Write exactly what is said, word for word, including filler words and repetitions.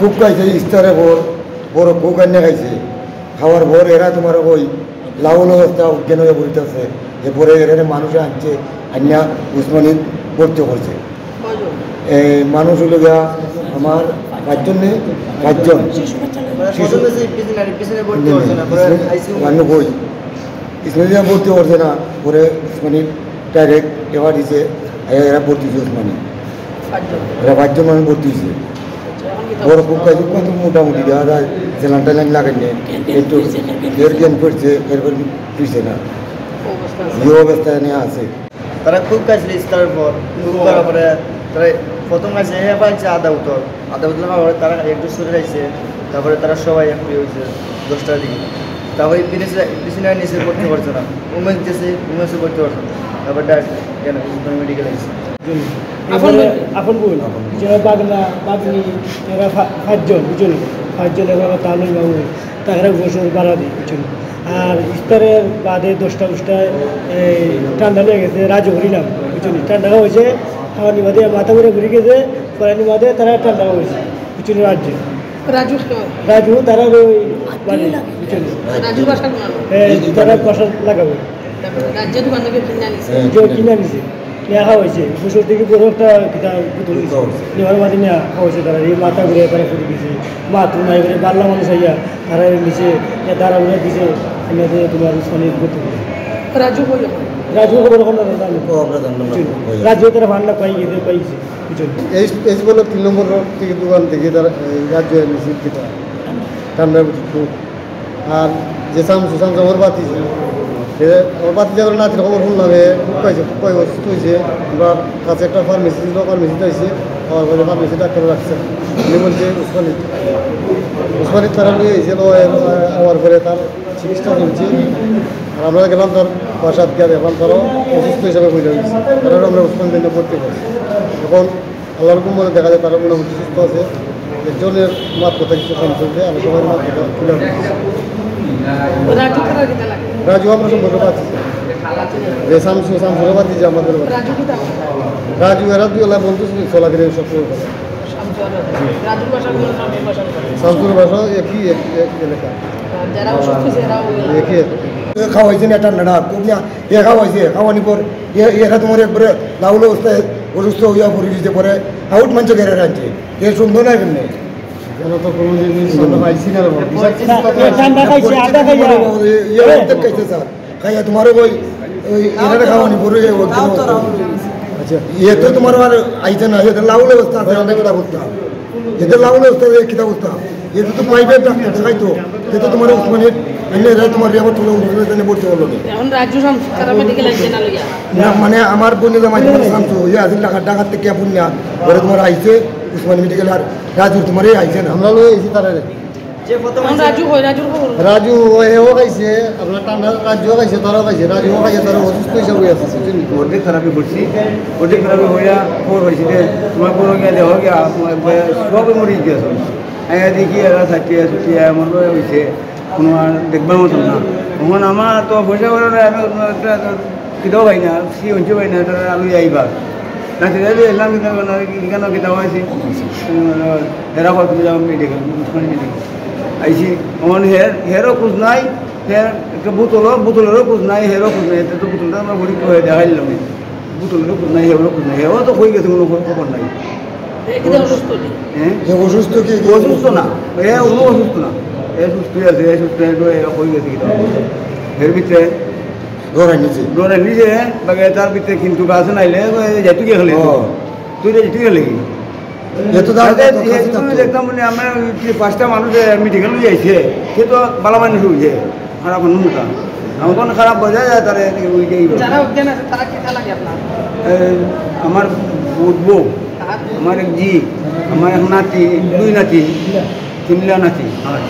কোক খাইছে, ইফতারে পর বড় কোক আনিয়া খাইছে। খাওয়ার পর এরা তোমার ওই লাউল অবস্থা অজ্ঞান হইয়া পড়িতেছে। এরপরে এরা মানুষে আনছে, আনিয়া উসমানী ভর্তি করছে। কয়জন? এই মানুষ হইল গিয়া আমার পাঁচজন নেই, পাঁচজন। শিশু প্রথমে যে পিছনে, পিছনে ভর্তি হুম, করছে না, পরে পিছনে আইসিইউ। আমি কই, ইসমাইলিয়া ভর্তি করছে না, পরে উসমানী ডাইরেক্ট এবার দিছে, এরা ভর্তি হয়েছে উসমানী। পাঁচজন। এরা পাঁচজন মানুষ ভর্তি হয়েছে। আচ্ছা, এখন কি তার বড় খুব কাজ, কত মোটামুটি দেখা যায়, স্যালাইন ট্যালাইন লাগাইনি, একটু এর জ্ঞান ফিরছে, এরপর ফিরছে না। অবস্থা আছে। এই অবস্থায় নিয়ে আছে। তারা খুব খাইছিল ইফতারের পর, খুব করার পরে তারা প্রথম খাইছে, হে পাইছে আধা বোতল, আধা বোতল খাওয়ার পরে তারা একটু শরীর খাইছে, তারপরে তারা সবাই একটু হয়েছে দশটার দিকে। তারপরে পিছনে, পিছনে নিচে করতে পারছে না, উমেশ গেছে, উমেশও করতে পারছে না, তারপরে ডাইরেক্ট কেন মেডিকেল আইছে। আপন বোন। আপন বোন, যারা বাগনা, বাগনি, এরা পা-, পাঁচজন, বুঝছেন? পাঁচজন এখন আমার তালুই বাবু, তারা বছর বাড়া দিই, বুঝছেন? আর ইফতারের বাদে দশটা উষ্টায় এই ঠান্ডা লেগে গেছে, রাজু হরিলাম, বুঝছেন? ঠান্ডা হয়েছে, খাওয়ানি বাদে মাথা ঘুরে ঘুরে গেছে, করানি বাদে তারা ঠান্ডা হয়েছে, বুঝছেন? রাজ্যে। রাজু কে? রাজু তারা ওই বাড়ি, বুঝছেন? রাজুর বাসা কোন? এই তারা বাসা লাগাবো। রাজ্যে দোকান থেকে কিনে আনিছে। যে কিনে আনিছে, নেওয়া হয়েছে, বছর থেকে বড় একটা কিতা বোতল হয়েছে। নেওয়ার বাদে নেওয়া হয়েছে তারা, এই মাথা ঘুরে তারা পড়ে গেছে, বাথরুম নাই করে, বাল্লা মানুষ আইয়া তারা নিচে, এ তারা উড়ে দিছে, এমনিতে তোমার উসমানী করতে হবে। রাজু কই এখন? রাজু খবর এখন না জানি। ও, আমরা জানলাম না। জি। কই আছে? রাজু তারা ভান্ডা পাই গেছে, পাইছে, বুঝছেন? এই, এই বলে তিন নম্বর রোড থেকে দোকান থেকে তারা, এই, রাজু এনেছে কিতা? ঠান্ডা বুঝি খুব। আর যে শামসু, শামসু আমার ভাতিজা। সে আমার ভাতিজা করে নাতির খবর শুনলাম, এ খুব পাইছে, খুব পাই অসুস্থ হয়েছে। আমরা কাছে একটা ফার্মেসি ছিল, ফার্মেসিতে আইছে। আমার ঘরে ফার্মেসি ডাক্তার রাখছে। উনি বলছে উসমানী। উসমানী তারা নিয়ে এসে তো, এ, আমার ঘরে তার চিকিৎসা চলছে। আর আমরা গেলাম তার বাসাত গিয়া দেখলাম তারও অসুস্থ হিসাবে বইয়া রয়েছে। তারা আমরা উসমান জন্য ভর্তি করছি। এখন আল্লাহর হুকুম মতে দেখা যায় তারা মোটামুটি সুস্থ আছে। একজনের মাত কথা কিছু কম চলছে, আর সবাই মাত কথা ক্লিয়ার হচ্ছে। রাজু তারা কিতা লাগে? রাজু আমরা সম্পর্কে পাচ্ছি। যে শামসু, শামসুরে বাদ দিয়ে আমাদের বাড়ি। রাজু কিতা? রাজু এরা দুই এলা বন্ধু ছিল, চলাফেরা সব করে। শামসু আর রাজু। রাজুর বাসা কোন, শামসুর বাসা কোন? শামসুর বাসা একই এক, এক এলাকা। আর যারা অসুস্থ হয়েছে এরাও ওই একই এলাকা। এ খাওয়াইছে না ঠান্ডাটা, খুব না, এ খাওয়াইছে, খাওয়ানি পর এ, এরা তোমার একবারে লাউল অবস্থায় অসুস্থ হইয়া পড়ে গেছে, পরে আউট মানছে গেড়ে রাখছে। এ সুন্দর না কেমনে? এরা তো কোনো জিনিস আমরা পাইছি না রে বাবা। না, এ ঠান্ডা খাইছে, আদা খাইয়া। এ, এ অর্ধেক খাইছে স্যার। খাইয়া তোমার ওই, ওই এরারে খাওয়ানি পড়ে যায়, ওই আচ্ছা। এ তো তোমার আর আইছে না, এ তো লাউল অবস্থা আছে, আমরা কিতা করতাম? এ তো লাউল অবস্থা আছে, কিতা করতাম? এ তো প্রাইভেট ডাক্তার দেখাই তো, এ তো তোমার উসমানীর, এমনি এরা তোমার রিয়াবত হলো, উসমানীর জন্য ভর্তি হলো না। এখন রাজু শামসু তারা মেডিকেল আইছে না লইয়া? না, মানে আমার বোনের জামাই তোমার শামসু, ওই যে আজিল ঢাকা, ঢাকার থেকে আপন না, ওরা তোমার আইছে, উসমানী মেডিকেল আর রাজুর তোমার এই আইছে না। আমরা লই আইছি তারা রে। এখন রাজু কই, রাজুর খবর? রাজু, ও, এও খাইছে, আপনার ঠান্ডা, রাজুও খাইছে, তারাও খাইছে, রাজুও খাইছে, তারা অসুস্থ হিসাবে আছে, বুঝছেন? অর্ধেক খারাপই করছি, অর্ধেক খারাপই হইয়া খবর পাইছি যে তোমার বড় গিয়া দেওয়া গিয়া, তোমার একবারে সবে মরে গিয়া আছে। আইয়া দেখি এরা সাথে আছে, কি এমন ভাবে হইছে, কোনো আর দেখবার মতন না। তখন আমার তো পয়সা করে না, আমি কোনো একটা কিতাও পাই না, কি হইছে পাই না, এটা আলু আইবার। না, সেটা দিয়ে এলাম, কিন্তু না, এখানে কিতাও আছে। এরা কত যাও মেডিকেল, উসমানী মেডিকেল। আইছি, তখন হের, হেরও খোঁজ নাই, হের একটা বোতলও, বোতলেরও খোঁজ নাই, হেরও খোঁজ নাই, এটা তো বোতলটা আমরা ভরি করে দেখাইলাম। বোতলেরও খোঁজ নাই, হেরও খোঁজ নাই, হেও তো কই গেছে, কোনো খবর নাই। এ কিতা অসুস্থ নি? হ্যাঁ? এ অসুস্থ কি? অসুস্থ না, এ কোনো অসুস্থ না। এ সুস্থ আছে, এ সুস্থ, এ তো এ কই গেছে কিতা? এর ভিতরে ডোরের নিচে। ডোরের নিচে, বাকি তার ভিতরে কিন্তু গাছ নাইলে, এ যাইতে গিয়ে খেলে। ও। তুই যাইতে গেলে কি? এ তো দাঁড়া, তাতে তো এ খাসি তো থাকতো। দেখতাম মানে আমরা ওই যে পাঁচটা মানুষ, এ, মেডিকেল লই আইছে, সে তো বালা মানুষ হইছে। আর এখন মোটা। এমন খারাপ বোঝা যায় তারে, ওই যে এই যারা অজ্ঞান আছে, তারা কিতা লাগে আপনার? এ, আমার বউ, কার? আমার এক জি, আমার এক নাতি, দুই নাতি, তিনটা নাতি আমার।